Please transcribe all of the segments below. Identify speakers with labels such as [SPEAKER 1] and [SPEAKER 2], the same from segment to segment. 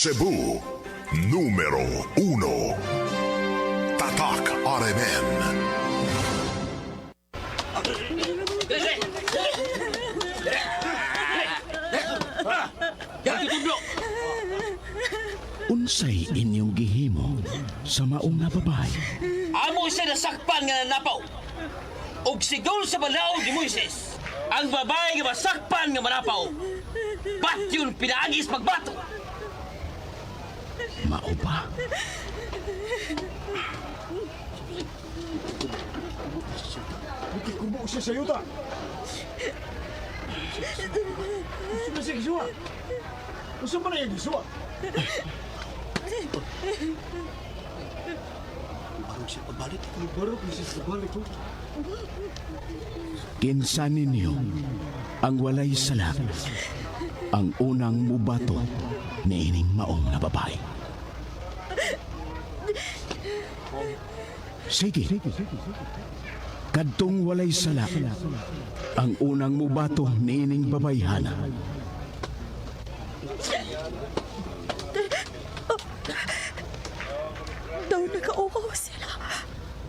[SPEAKER 1] Cebu, numero 1. Tatak RMN.
[SPEAKER 2] Unsay inyong gihimo sa maong nga babae?
[SPEAKER 3] Amo siya nasakpan nga nanapaw. Og sigaw sa balaod ni Moises, ang babae nga masakpan nga manapaw. Batyon pinaagis pagbato.
[SPEAKER 2] Mao ba?
[SPEAKER 4] Kubo siya sa yuta. Unsa man siya gisuwa? Unsa man ang gisuwa? Barog siya pabalik. Barog siya pabalik.
[SPEAKER 2] Kinsa ninyo ang walay sala ang unang mubato niining maong na babae? Sige. Kadtong walay sala ang unang mubato niining babayhana.
[SPEAKER 5] Daw nakauwaw sila.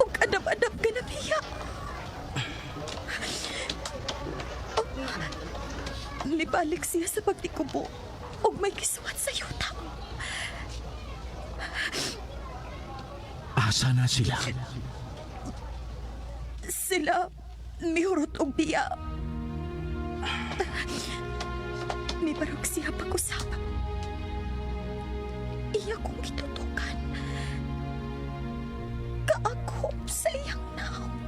[SPEAKER 5] Ug adab-adab ka na biya. Nibalik siya sa pagtikubo ug may kisuwat sa yuta.
[SPEAKER 2] Asa na sila?
[SPEAKER 5] Sila mihurot og biya. Mibarog siya pag-usap. Iya kong gitutukan. Kaakop sa iyang naong.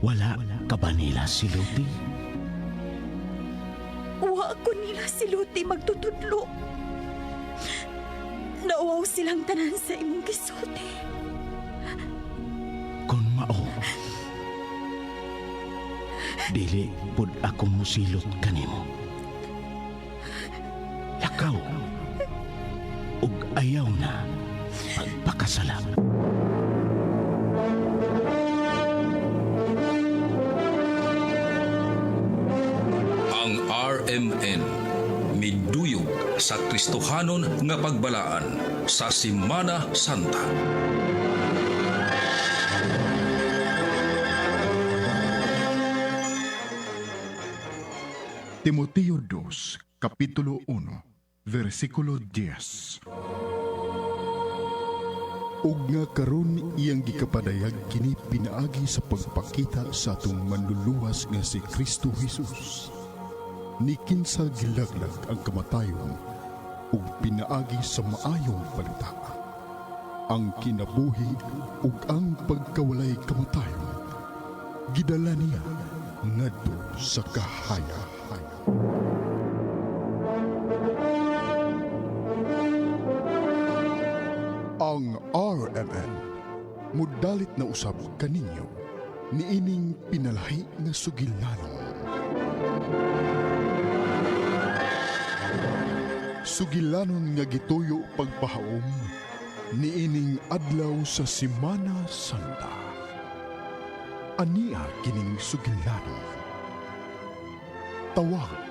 [SPEAKER 2] Wala ka ba nila si Luti?
[SPEAKER 5] Wa ko nila si Luti magtutudlo. Nauwaw silang tanan sa imong gisulti.
[SPEAKER 2] Kung mao, dili pud ako musilot kanimo. Lakaw ug ayaw na pagpakasala.
[SPEAKER 6] Ang RMN miduyog sa Kristohanon nga pagbalaan sa Semana Santa.
[SPEAKER 1] Timoteo 2, Kapitulo 1, versikulo 10. Ug nga karon iyang gikapadayag kini pinaagi sa pagpakita sa atong manluluwas nga si Kristo Jesus. Ni kinsa gilaglag ang kamatayon ug pinaagi sa maayong balita. Ang kinabuhi ug ang pagkawalay kamatayon gidala niya ngadto sa kahayag. Ang RMN mudalit na usab kaninyo niining pinalahi nga sugilanon. Sugilanon nga gituyo pagpahaom niining adlaw sa Semana Santa. Ania kining sugilanon. Tawag.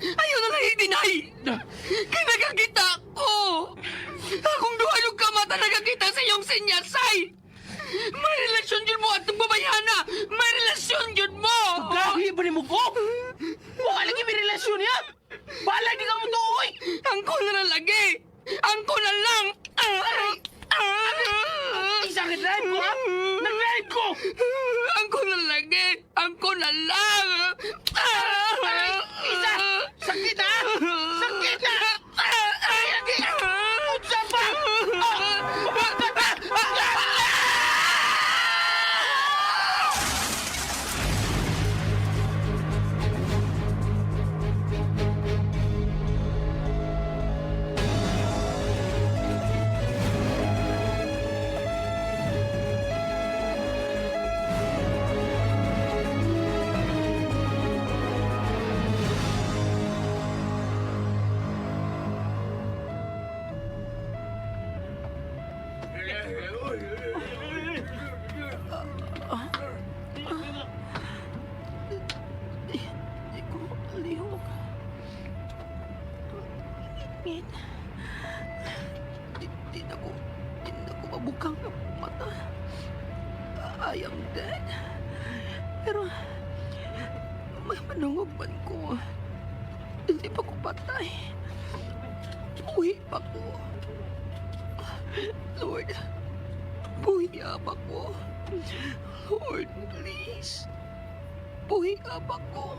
[SPEAKER 3] Ayaw na lang i-deny! Kay nakakita ko! Akong duha yung kamata nakakita sa iyong senyasay! May relasyon yun mo atong babayhana! May relasyon yun mo! Gahi ba ni mo ko? Wala lagi may relasyon niya! Bahala di ka mo tuoy! Angko na lang lagi! Angko na lang! Isa ka drive ko, ha? Nag-drive ko! Angko na lagi! Angko na lang! Aray! Isa! Sakit na! Sakit na! Ay, lagi! Unsa pa! Di ko makalihok. Ngit. Di na ko mabukang ang mata. I am dead. Pero, may manungog man ko. Hindi pa ko patay. Buhi pa ko. Lord, buhi pa ko. Lord, please. Buhi pa ko.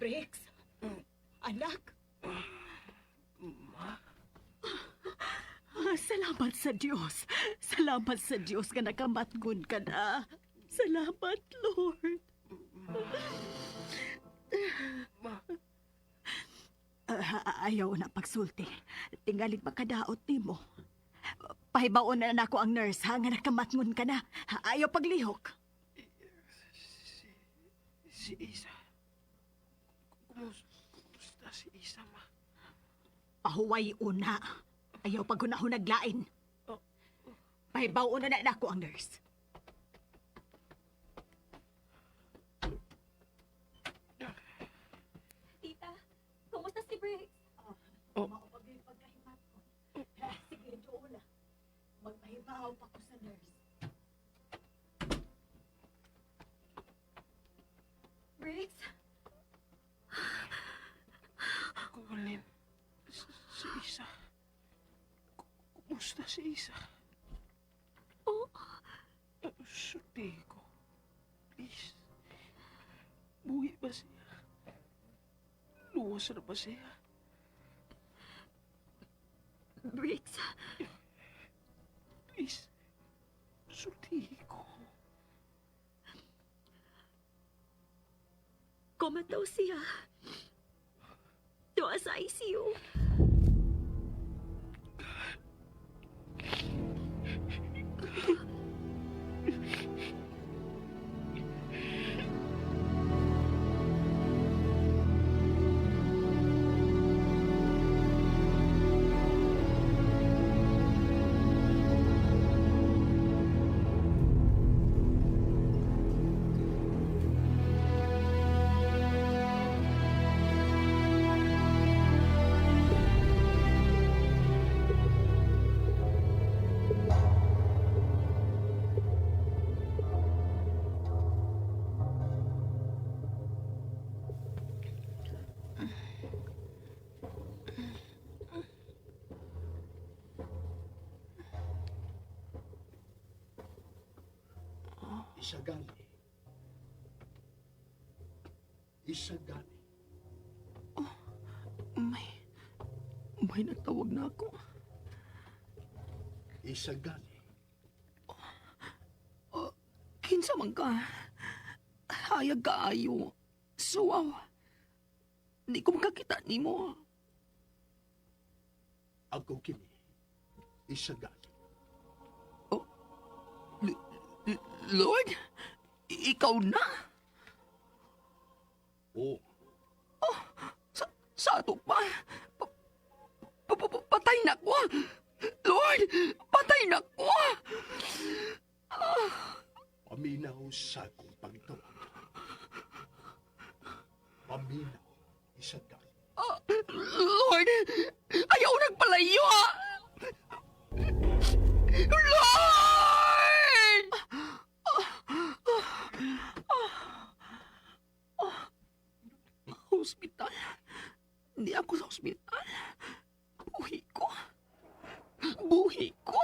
[SPEAKER 5] Briggs? Anak? Salamat sa Diyos. Salamat sa Diyos nga nakamatngon ka na. Salamat, Lord. Ayaw na pagsulti. Tingalig makadaot nimo. Pahibaon na nako ang nurse ha nga nakamatngon ka na. Ayaw paglihok.
[SPEAKER 3] Si Isa. Kumusta si Isa, ma?
[SPEAKER 5] Pahuway una. Ayaw paghunahunag lain. Pahibaon na nako ang nurse.
[SPEAKER 7] Tita, kumusta si Briggs?
[SPEAKER 3] Oh.
[SPEAKER 5] Maupagay pagkahimat ko. Sige, doon na. Magpahibaw pa ko sa nurse.
[SPEAKER 7] Briggs?
[SPEAKER 3] Colin, si Isa. Kumusta si Isa?
[SPEAKER 7] Oh,
[SPEAKER 3] Sulti ko. Please. Buhi ba siya? Luwas na ba siya?
[SPEAKER 7] Briggs.
[SPEAKER 3] Please. Sulti ko.
[SPEAKER 7] Koma daw siya. Doon sa ICU.
[SPEAKER 4] Isagani. Isagani.
[SPEAKER 3] May... May nagtawag na ako.
[SPEAKER 4] Isagani.
[SPEAKER 3] Kinsa man ka? Hayag kaayo. Suwaw. Di ko makakita nimo.
[SPEAKER 4] Ako kini. Isagani.
[SPEAKER 3] Lord? Ikaw na?
[SPEAKER 4] Oo.
[SPEAKER 3] Sa ato pa? Patay na ko! Lord! Patay na ko!
[SPEAKER 4] Paminaw sa akong pagtawag. Paminaw. Isagani.
[SPEAKER 3] Lord! Ayaw nagpalayo! Ah! Lord! Hospital. Hindi ako sa hospital. Buhi ko. Buhi ko.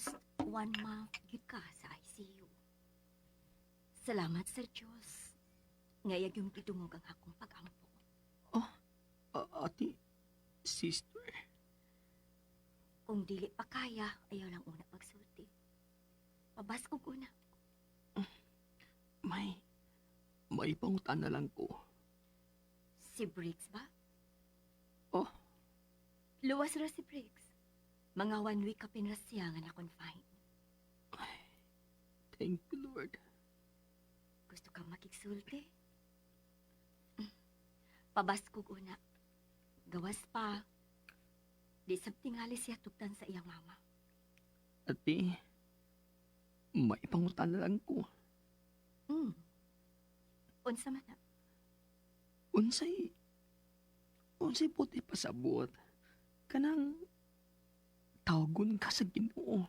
[SPEAKER 7] Almost one month gyud ka sa ICU. Salamat sa Diyos. Ngayag yung gidungog ang akong pag-ampo.
[SPEAKER 3] Ate, sister.
[SPEAKER 7] Kung dili pa kaya, ayaw lang una pagsulti. Pabaskog una.
[SPEAKER 3] May pangutan na lang ko.
[SPEAKER 7] Si Briggs ba?
[SPEAKER 3] Oh.
[SPEAKER 7] Luwas ra si Briggs. Mga one week kapin ra siya nga na-confine.
[SPEAKER 3] Thank you, Lord.
[SPEAKER 7] Gusto kang makigsulti? Pabaskog una. Gawas pa. Di sab tingali siya tugtan sa iyang mama.
[SPEAKER 3] Ate, may pangutan na lang ko.
[SPEAKER 7] Unsa man na?
[SPEAKER 3] Unsay puti pasabot. Kanang tawagon ka sa Ginoo.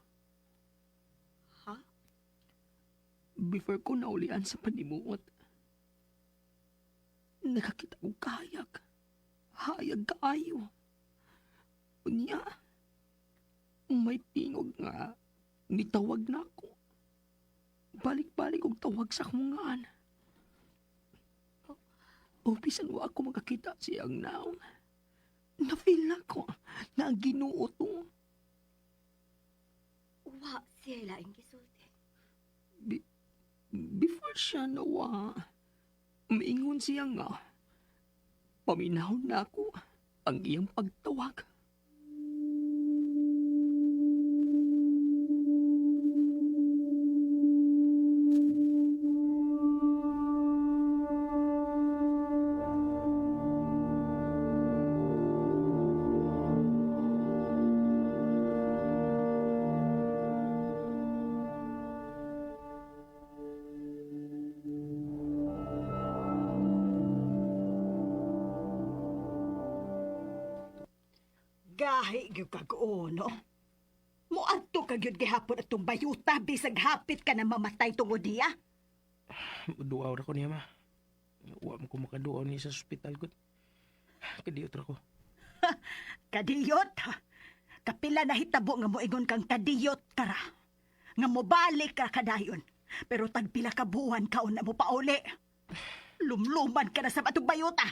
[SPEAKER 7] Ha?
[SPEAKER 3] Before ko naulian sa panimuot, nakakita ko kahayag. Hayag kaayo. Unya, may tingog nga nitawag na ako. Balik-balik og tawag sa akong ngaan. O bisan wa ako makakita siyang naong. Na-feel na ko na ang Ginoo to.
[SPEAKER 7] Wa siya laing gisulti.
[SPEAKER 3] Before siya nawa, maingon siya nga, paminaw na ako ang iyang pagtawag.
[SPEAKER 5] Gahi gyud kag uno. Muadto ka gyud gihapon atong bayuta bisag hapit ka na mamatay tungod niya.
[SPEAKER 8] Duaw ra ko niya, ma. Wa mo ko makaduaw niya sa ospital ko. Kadiyot ra ko.
[SPEAKER 5] Kadiyot. Kapila na hitabo nga moingon kang kadiyot kara. Nga mobalik ka kadayon. Pero tagpila ka buwan kaon na mo pauli. Lumluman ka na sa atong bayuta.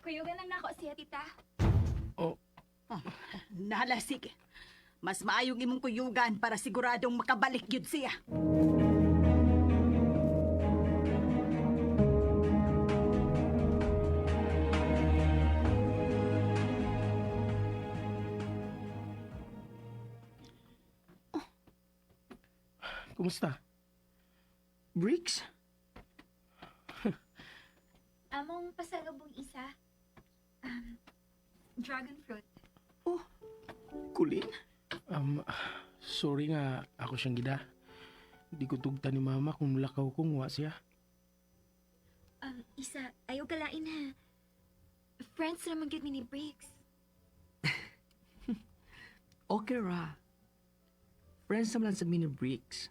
[SPEAKER 9] Kuyugan lang nako siya, tita.
[SPEAKER 8] Oh,
[SPEAKER 5] Nala, sige. Mas maayong imong kuyugan para siguradong makabalik yun siya.
[SPEAKER 8] Kumusta?
[SPEAKER 3] Briggs?
[SPEAKER 9] Among pasalubong isa. Dragon fruit.
[SPEAKER 3] Oh, Kulin?
[SPEAKER 8] Sorry nga ako siyang gida. Di ko tugta ni mama kung lakaw kong wa siya.
[SPEAKER 9] Isa, ayaw kalain ha. Friends ra man gyud mi ni Briggs.
[SPEAKER 3] Okay ra. Friends naman lang sa mini Briggs.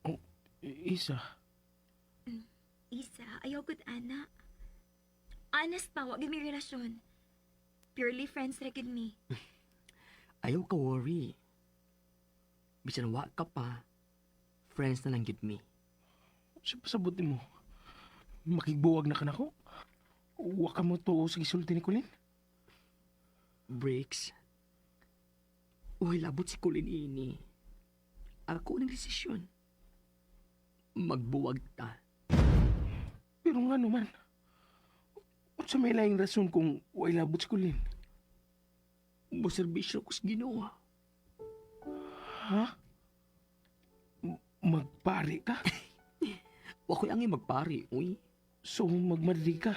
[SPEAKER 8] Oh, Isa.
[SPEAKER 9] Isa, ayaw gud ana. Honest pa, wa gyud mi relasyon. Purely friends ra gyud mi.
[SPEAKER 3] Ayaw ka worry. Bisan wa ka pa, friends na lang gyud mi.
[SPEAKER 8] Sa pasabot mo, makigbuwag na ka nako. Wa ka mo tuo sa gisulti ni Colin?
[SPEAKER 3] Briggs. Uy, labot si Colin ini. Ako ng desisyon. Magbuwag ta.
[SPEAKER 8] Pero nga naman, unsa may laing rason kung way labot si Colin?
[SPEAKER 3] Moserbisyo ko sa Ginoo.
[SPEAKER 8] Ha? Magpare ka?
[SPEAKER 3] Wa ko'y angay magpari, uy.
[SPEAKER 8] So, magmadri ka?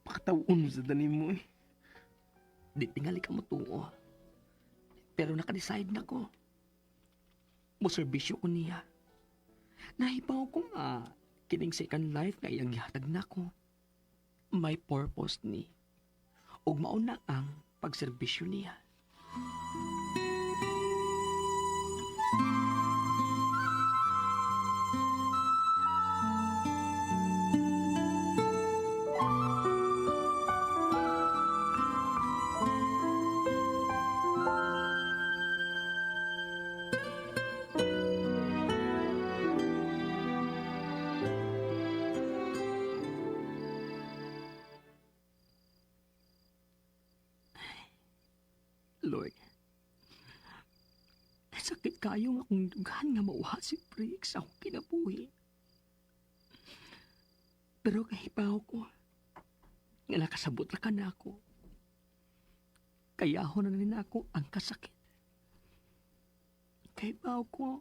[SPEAKER 8] Pakatawon mo sa tanim mo eh.
[SPEAKER 3] Di tingali ka mo tuo. Pero nakadecide na ko. Moserbisyo ko niya. Nahibaw ko nga, kining second life nga iyang gihatag nako. May purpose ni. Ug mao na ang pagserbisyo niya. Lord, sakit kayo nga akong dughan nga mauha si Briggs sa akong kinabuhi. Pero kahibaw ko nga nakasabot ra ka na ako. Kayahon na rin ako ang kasakit. Kahibaw ko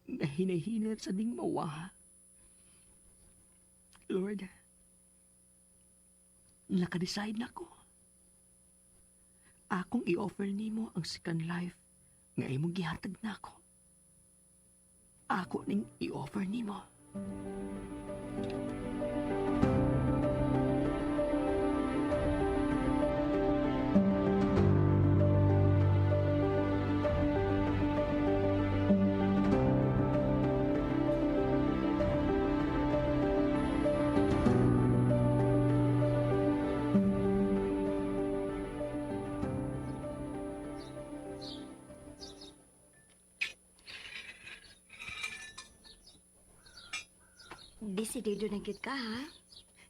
[SPEAKER 3] nga hinay-hinay sa ding mawaha. Lord, naka-decide na ko. Akong i-offer nimo ang second life nga imong gihatag nako. Ako ning i-offer nimo.
[SPEAKER 7] Desidido na gyud ka, ha?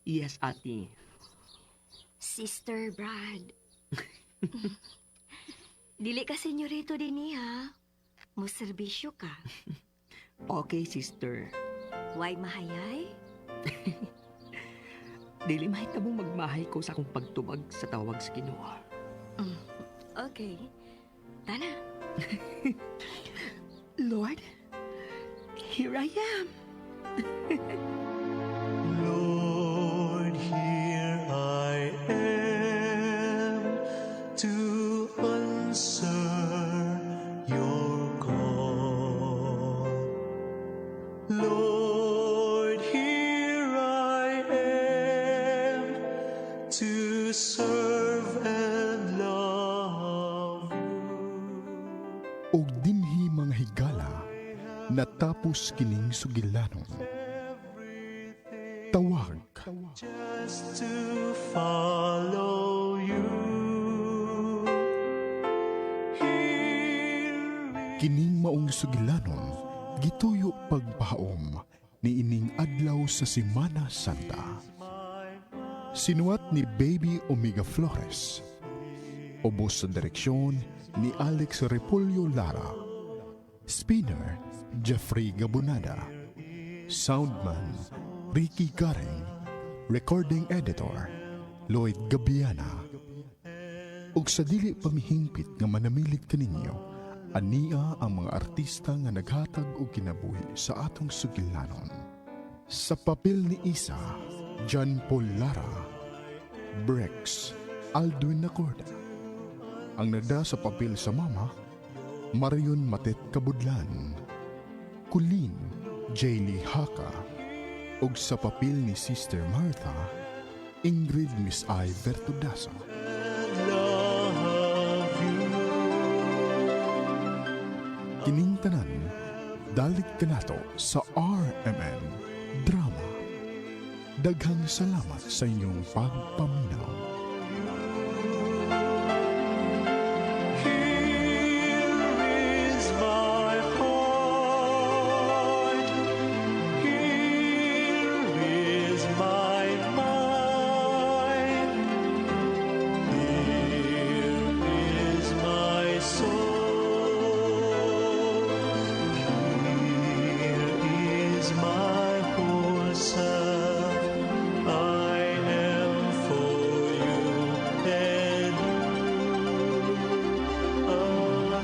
[SPEAKER 3] Yes, ate.
[SPEAKER 7] Sister Brad. Dili ka senyorito din ni, ha? Mo serbisyo ka.
[SPEAKER 3] Okay, sister.
[SPEAKER 7] Why mahayay?
[SPEAKER 3] Dili mahitabong magmahay ko sa akong pagtubag sa tawag sa Ginoo.
[SPEAKER 7] Okay. Tana.
[SPEAKER 3] Lord, here I am.
[SPEAKER 10] Lord, here I am to answer your call. Lord, here I am to serve and love you.
[SPEAKER 1] Og dinhi mga higala, natapos kining sugilanon. Tawag,
[SPEAKER 10] Just to follow you. Here
[SPEAKER 1] kining maong sugilanon, gituyo pagpahaom ni ining adlaw sa Semana Santa. Sinuwat ni Baby Omega Flores. Ubos sa direksyon ni Alex Repolyo Lara. Spinner, Jeffrey Gabunada. Soundman, Ricky Garing. Recording Editor, Lloyd Gabiana. Ug sa dili pamihingpit nga manamilit kaninyo, ania ang mga artista nga naghatag og kinabuhi sa atong sugilanon. Sa papel ni Isa, John Paul Lara, Brex, Aldwin Nacorda. Ang nagda sa papel sa mama, Marion Matet Kabudlan, Colleen Jaylee Haka, ug sa papel ni Sister Martha, Ingrid Miss I Vertudazo.
[SPEAKER 10] Love you.
[SPEAKER 1] Kining tanan, dalit kanato sa RMN Drama. Daghang salamat sa inyong pagpaminaw.
[SPEAKER 10] Here is my heart. Here is my mind. Here is my soul. Here is my whole self. I am for you and you alone.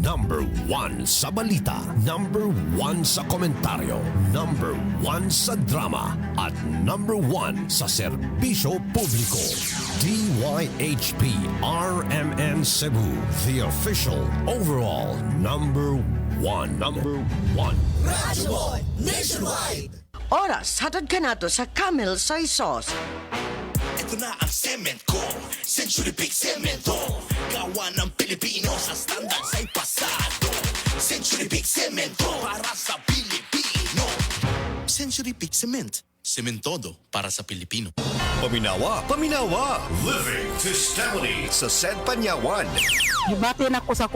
[SPEAKER 11] Number 1 sa balita, number 1 sa komentaryo, number 1 sa drama, at number 1 sa serbisyo publiko. DYHP RMN Cebu, the official overall number 1. Number 1.
[SPEAKER 12] Radyo Mo Nationwide!
[SPEAKER 13] Oras, hatod ka nato sa Camel Soy Sauce.
[SPEAKER 12] Ito na ang cement ko, Century Peak Cemento. Gawa ng Pilipino sa standards ay pasado. Century Peak Cemento, para sa Pilipino. Century Peak Cement. Sementodo para sa Pilipino.
[SPEAKER 11] Paminawa, paminawa. Living Testimony sa Said Panyawan.
[SPEAKER 14] Gibati na ko sa